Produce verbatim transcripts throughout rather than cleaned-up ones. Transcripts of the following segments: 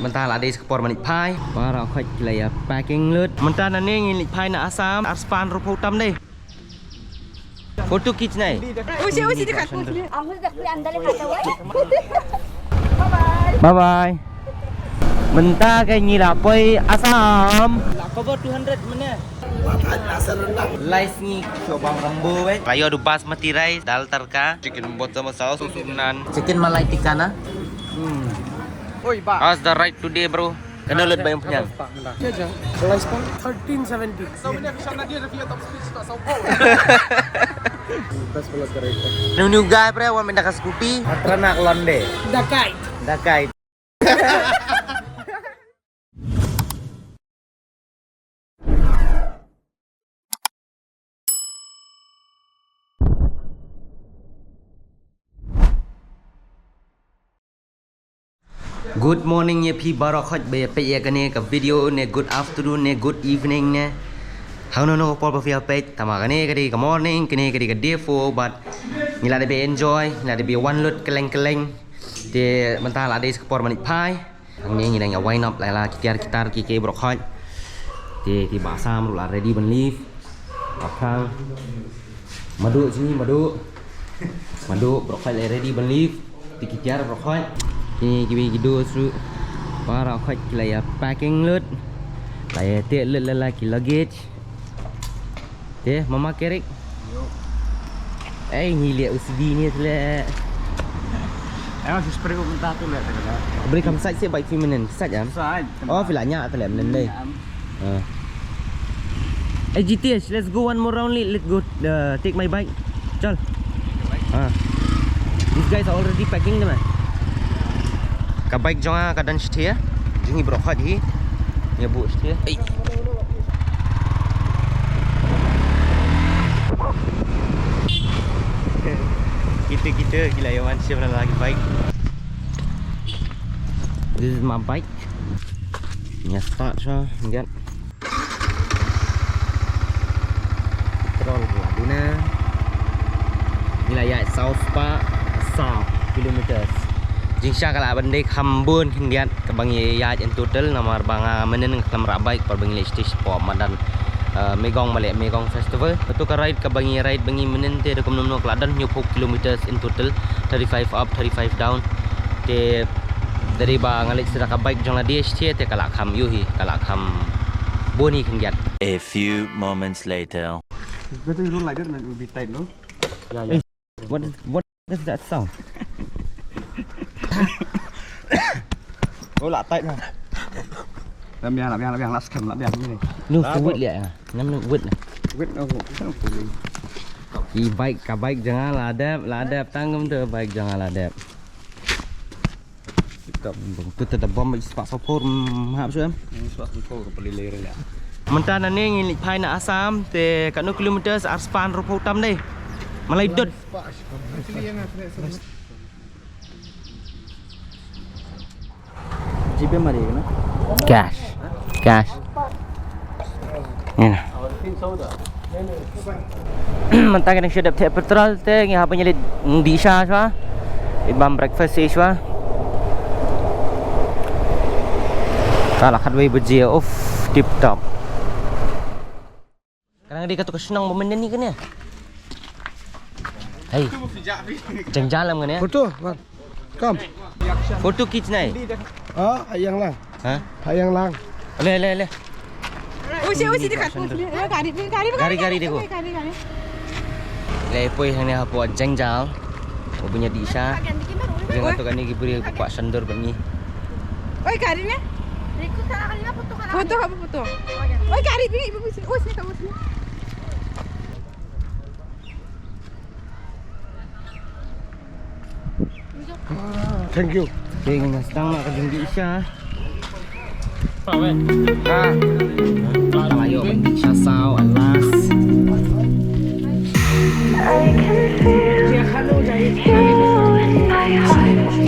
Mynta la dei sa ka por ban leit phai. Baroh khoit ki la ïa packing lut. Mynta nangne ngin leit phai na Assam, arspah hynriewphew tam dei. Photo khich nai. Usi, usi, dekat usi. Bye bye. Mynta ka ngi la poi Assam. La cover two hundred mynne. Lai sngi shu bang rambu wei. La ïoh da u basmati rice, dal tadka, chicken bottom masala, sup nan. Chicken malai tikka na. Hmm. Oi, ba. How's the ride today, bro? Kano lut ba ïa pynïang? Thirteen seventy. New, new guy, pre, wan mynta ka scooty. Atra nak londe. Dakai. Dakai. Good morning ïa phi baroh khoit ba ïa peit ïa kane ka video ne, good afternoon ne, good evening ne. Hangno hangno ka por ba phi ïa peit, tangba kane ka dei ka morning, kane ka dei ka day four, but ngi la dep enjoy, ngi la dep wan lut kylleng kylleng. Te mynta la dei sa ka por ban leit phai. Hangne ngi dang ïa wind up la, la ki tiar ki tar ki, ki baroh khoit. Te ki ba Assam ruh la ready ban leave. Ba khang. Madu sini, madu. Madu, baroh khoit la ready ban leave. Te ki tiar baroh khoit. Ki, ki, ki dos ruh. Baroh khoit ki la ïa packing lut. La ïa teh lut la, la ki luggage. Te, mama kerik. Ei, ngi liah u sidi ni tu leh. Em, si spray u mynta tu leh, tu leh. Beri kam sait sih bike phi mynnin, sait am? Sait. Oh, phi la ñiah tu leh mynnin dei. Ñiah am. Ah. Hey, G T S, let's go one more round, let, let go, uh, take my bike. Chal. Ah. These guys are already packing them, eh? Ka bike jong nga ka don shathie. Jong ngi baroh khoit hi. Ngi buh shathie. Ei. Kita, kita ki la ïa wan shim la ki bike. This is my bike. Ngi start sha, ngi Petrol ka la duna. Ngi la ïaid saw spah saw kilometers. Jingshisha ka lah ban dei kham bun khyndiat kaba ngi ïaid in total, namar ba nga mynnin nga khlem rah bike, por ba ngi leit stage pop madan, eh, Megong, ba leh Megong Festival. Kato ka ride kaba ngi ride ba ngi mynnin te da kumno kumno ka la don hynñiewphew kilometers in total, thirty-five up, thirty-five down. Te da dei ba nga leit sha ka bike jong lade shathie te ka la kham ïohi, ka la kham bun hi khyndiat. A few moments later. Better you don't like that, man. It will be tight, no? Yeah, yeah. What is, what is that sound? Oh, la tight, man. Lam biang, la biang, la biang, la skhem, la biang ni. No, wet liah. Ngam wet. Wet, oh, oh, oh. Ki bike, ka bike jong nga la dep, la dep, tang kumta bike jong nga la dep. Tip top. Bang tu ta da bom spah sapor, mm, hap shuh em. Spah sapor ka pali le re la. Mynta nangne ngin leit phai na Assam te katno kilometers, arspah hynriewphew tam dei. Malai dot. GPay mari kena? Cash. Cash. Ni na. Mynta ka dang shu dep theh petrol te ngi hap ban ïa leit dih sha shuwa. Ïa bam breakfast sha shuwa. Ka la khatwei baje, uff, tip top. Ka dang dei kato ka shnong ba mynnin kane. Hei. Jynjar lem kane. Photo, wan. Kam. Photo khich nai. Ah, ha ïeng lang. Ha? Ha ïeng lang. Le, le, le. Usi, usi, dekat, usi. Gari, gari, gari, gari, gari. Le, poi hangne hapoh jynjar. Ba bun ïa dih sha. Jynjar to kane ki briew ba kwah sandor bad ngi. Oi, gari ne? Photo, hap photo. Oi, gari bi, ibu, ibu, sini. Oh, sini, kamu sini. Thank you. Ding, sdang lah ka jingdih sha. Ah. Ayo, mandi sha saw, alas. I can feel you in my heart.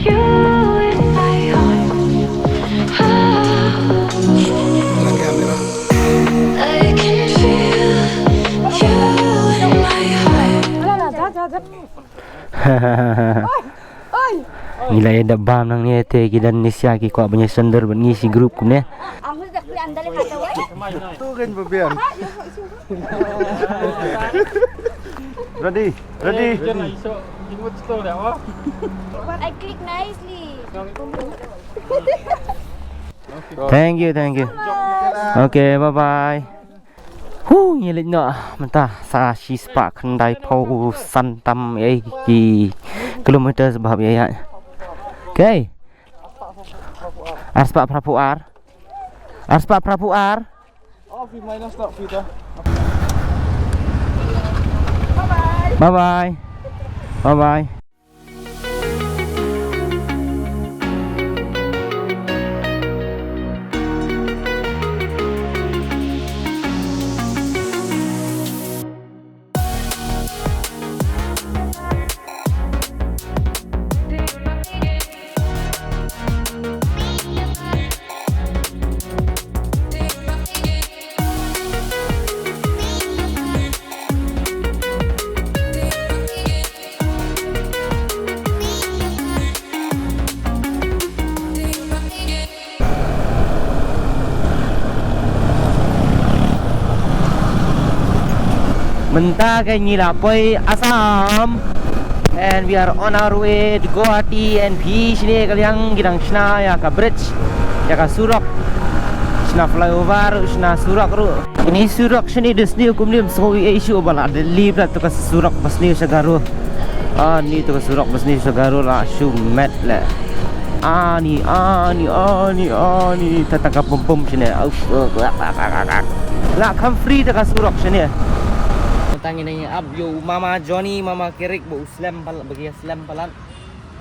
You in my heart. I can feel you in my heart. Oi, oi. Ngi la ïa dep bam nangne te ki Indonesia ki kwah ban ïa surrender bad ngi shi group kumne. Tu kan babian. Ready, ready. I click nicely. Thank you, thank you. Okay, bye bye. Hu, ngi leit noh mynta sa shispah khyndai phew san tam ei ki kilometer ba hap ïa ïaid. Okay. Arspah phra phew ar. Arspah phra phew ar. Bye bye. Bye bye. Mynta ka ngi la poi Assam. And we are on our way to Guwahati and phi shane ka liang ki dang shna ïa ka bridge, ïa ka surok. Shna flyover, shna surok ruh. Ini surok shane da sniew kumne ym sngew ei shuh ba la Delhi bla to ka surok ba sniew sha Garo. Ani to ka surok ba sniew sha Garo la shu met le. Ani, ani, ani, ani. Tata ka pum pum shane. Au, la kham free ta ka surok shane. Tang ini ap yo mama Johnny, mama Kerik ba u slem pal-, ba ki slem palat.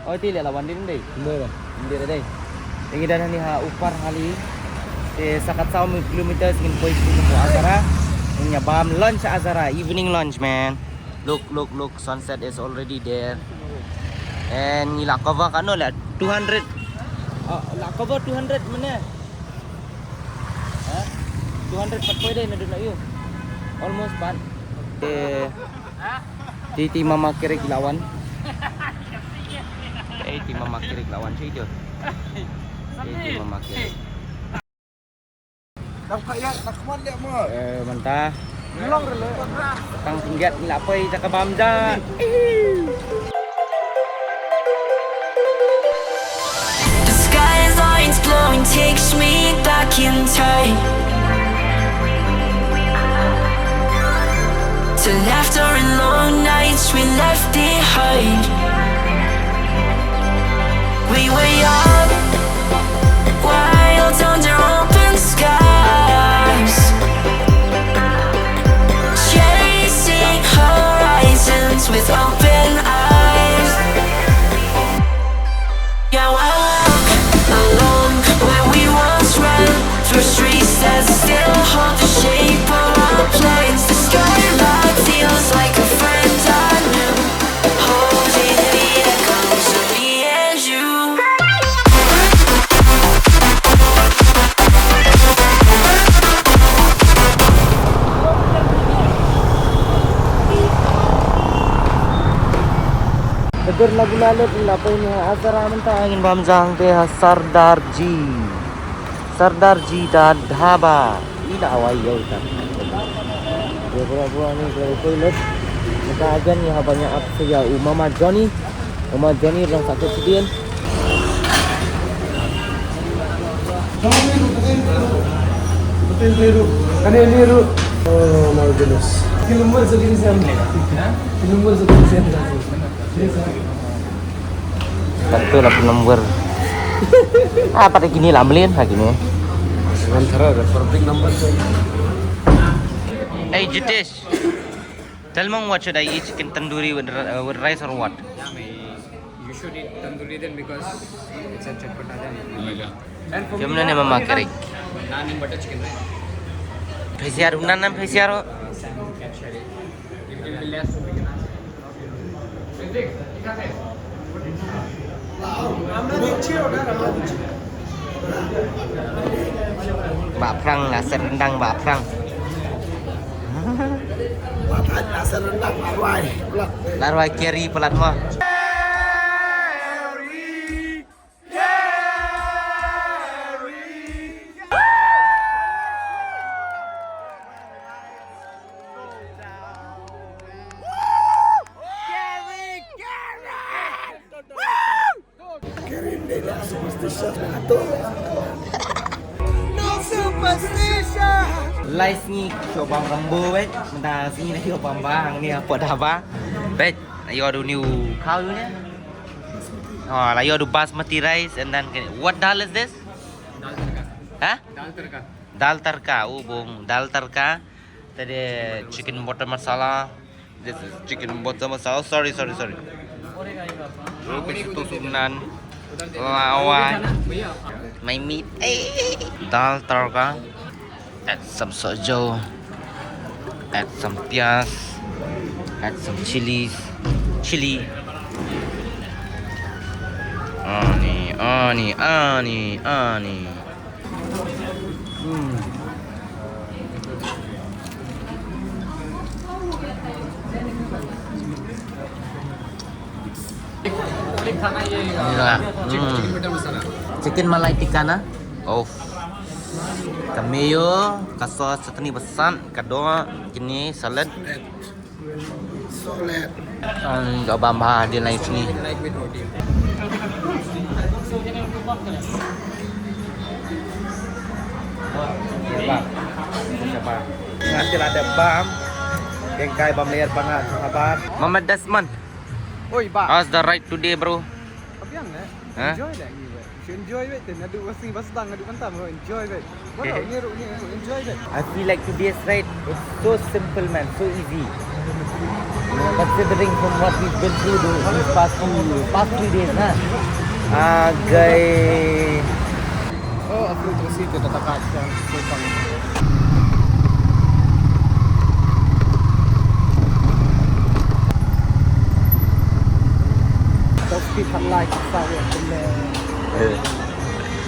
Oi ti le la wan din dei. Dei ba. Din dei. Ngi dang hani ha upar hali. Te sakat saw kilometer ngin poi sha Azara. Ngin ïa bam lunch Azara, evening lunch, man. Look, look, look, sunset is already there. And ngi la cover kano la two hundred. Ah, la cover two hundred mane. Ha? Two hundred pat poi dei na dun ayu. Almost pat. Eh, ti ti mama Kerik la wan. Eh, ti mama Kerik la wan sha ito. Eh, ti mama Kerik. Eh, mynta. Tang pynjah ngi la poi ta ka bam ja. The skyline's glowing takes me back in time to laughter and long nights we left behind. We were young, wild under open skies, chasing horizons with open eyes. Now I walk alone where we once ran, through streets that still haunt the shape of our plans. The skylight feels like a friend I knew, holding the echoes of me and you. Nadur lagu lalut ila poi ni ha Azara mynta ngin bam jang te ha Sardar Ji. Sardar Ji da Dhaba. Ina awai yau ta. Dia pura pura ni kalau toilet. Maka ajan ni haba nya ap saya u Mama Johnny. Mama Johnny bilang sakit sedih. Kane liru. Oh my goodness. Ki lumbar sa kini siam. Ki lumbar sa kini siam. Tentu lah pun lumbar. Apa lagi ni lah melin lagi ni. Dengan cara ada perfect number tu. Hey Jitesh, tell me what should I eat, chicken tandoori with, ri- uh, with rice or what? You should eat tandoori then because it's a chatpata then. And for Jom me, na ne mama kari. Naan and butter chicken, right? Pesiar, unan nam pesiar. Uh, salmon cat shari. It will be less, so we can ask. Ba Prang, nasi rendang Ba Prang. Ba Prang, nasi rendang Ba Rwai. Ba Rwai kari palat mo. Lai sngi shu bam rambu wei, mynta sngi na shu bam ba hangne hapoh dhaba. Wei, la ïoh da u new cow u ne. Oh, la ïoh da u basmati rice and then what dal is this? Huh? Dal tadka. U bung dal tadka. Tadi chicken butter masala. This is chicken butter masala. Sorry, sorry, sorry. Rupi situ sunan. Lawan. My meat. Eh. Dal tadka. Add some sojo. Add some piyaz. Add some chilies. Chili. Ani, ani, ani, ani. Hmm. Inilah. Hmm. Chicken malai tikka na. Oh. Ka mayo, ka sauce, chutney ba san, ka doh, kine salad. Solid. An ka bam bha dei lai sngi. Nga te la dep bam. Deng kai bam ler ba nga sabar. Mama Desmond. Oi ba. How's the ride today, bro? Ka biang eh. Hah? Enjoy dah ni. Enjoy wei, te naduh ba sngi ba sdang naduh mynta, enjoy wei. Waduh, ni ruh ni, enjoy wei. I feel like today's ride, it's so simple, man, so easy. You know, considering from what we've been through the, these past few, past three days, na. Ah, guy. Oh, aku tu sih kita tak akan. Top speed hot light, sorry.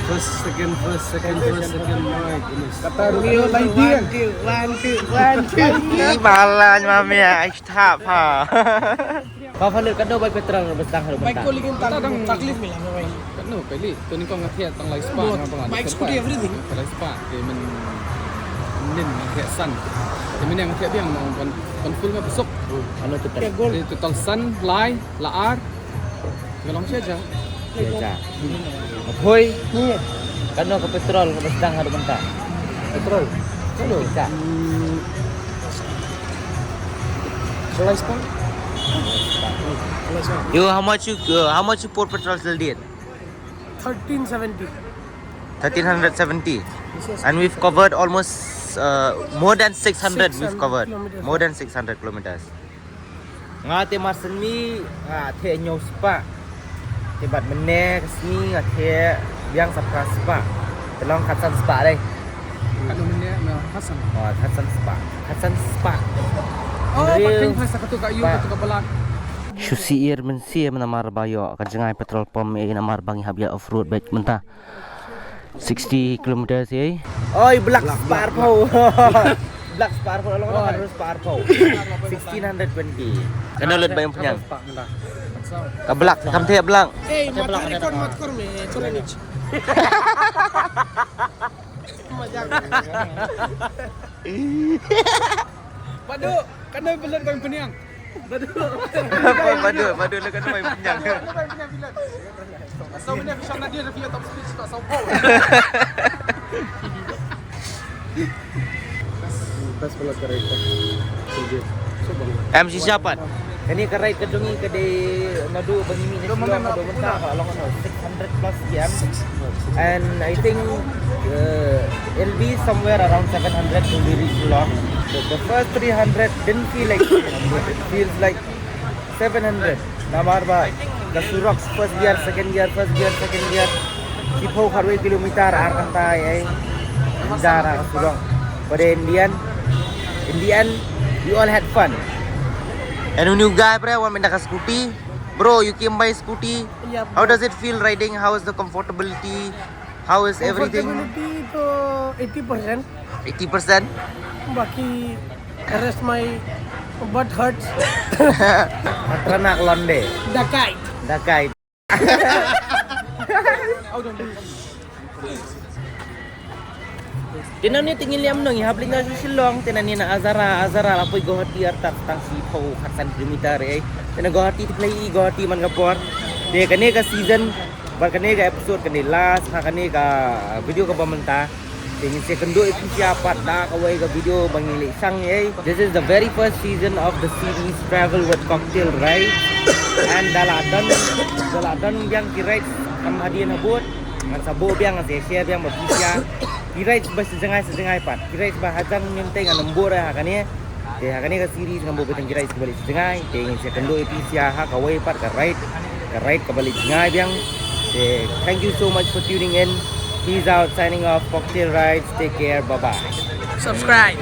First, second, first, second, first, second. My goodness. Kata Rio lagi dia. One, two, one, two, one, two. Ih, balan mami, ah, stop ha. Ba phan lut katno bai petrol ba sdang haduh mynta? Bike ko lagi tak taklif mila mai. Katno kali? To ni ko nga thiah tang lai spah nga ba nga. Bike, scooty, everything. Tang lai spah. Te men nin nga thiah san. Te men nga thiah biang ban ban full nga besok. Ano total? Te total san, lai, la ar. Nga long sha ja. Sha ja. Hoi. Katno ka petrol ka ba sdang haduh mynta? Petrol. Katno? Ka lai spah. Ka lai spah. You, how much you, uh, how much you pour petrol till date? Thirteen seventy. Thirteen hundred seventy. Yes, yes. And we've covered almost, uh, more than six hundred. We've covered more than six hundred kilometers. Nga te mar sien mi nga te hynñiew spah. Te bad mynne ka sngi nga te biang sa phra spah. Te long khatsan spah dei. Katno mynne na khatsan? Oh, khatsan spah. Khatsan spah. Oh, pating phai sa katu ka yu katu ka balat. Shu syiar mynsiem namar ba ïoh ka jngai petrol pump, eh, namar ba ngi hap ïa off road bad mynta. Sixty kilometers, eh? Oi, blak spah arphew. Blak spah arphew, long long harus spah arphew. Sixteen hundred twenty. Kano lut ba ïa pynïang? Ka blak, kam thep blak. Eh, mata record mat kor me, chole nich. Majak. Badu, kano lut ba ïa pynïang? Badu. Badu, badu, le kan mai pynïang. Asal punya bisa nadia da via top speed tak sopau. Best pala ka ride ka. Em, shisha pat. Kane ka ride ka jong ngi ka dei naduh ba ngi mih na Shillong haduh mynta ka long six hundred plus K M. And I think, uh, it'll be somewhere around seven hundred when we reach Shillong. The, the first three hundred didn't feel like six hundred. It feels like seven hundred. Namar ba ka surok, first gear, second gear, first gear, second gear. Shiphew khatwei kilometer ar kynta ei ei. Dar ka surok. But in the end, in the end, we all had fun. And a new guy, bro, wan mynta ka scooty. Bro, you came by scooty. Yep. How does it feel riding? How is the comfortability? How is everything? Comfortability to eighty percent. Eighty percent? Baki rest my butt hurts. Patrana klonde. Dakai. Dakai. Te nangne te ngi liam nong, ngi hap leit noh sha Shillong, te nangne na Azara, Azara la poi Guwahati artat tang shiphew khatsan kilometer ei. Te na Guwahati te pynlait Guwahati man ka por. Te kane ka season Bad kane ka episode kane last ha kane ka video kaba mynta. Te ngin sa ïakynduh ïa phi sha pat da kawei ka video ba ngin leit shang ei. This is the very first season of the series Travel with Cocktail Rides. And da la don, da la don biang ki rides kum hadien habud. Ngan sa buh biang, ngan sa share biang bad phi sha. Ki rides ba sa jngai sa jngai pat. Ki rides ba hajan mynta ngan ym buh re ha kane. Te ha kane ka series ngam buh beit tang ki rides kaba leit jngai. Te ngin sa ïakynduh ïa phi sha ha kawei pat ka ride, ka ride kaba leit jngai biang. Te thank you so much for tuning in. Peace out, signing off. Cocktail Rides, take care, bye bye. Subscribe.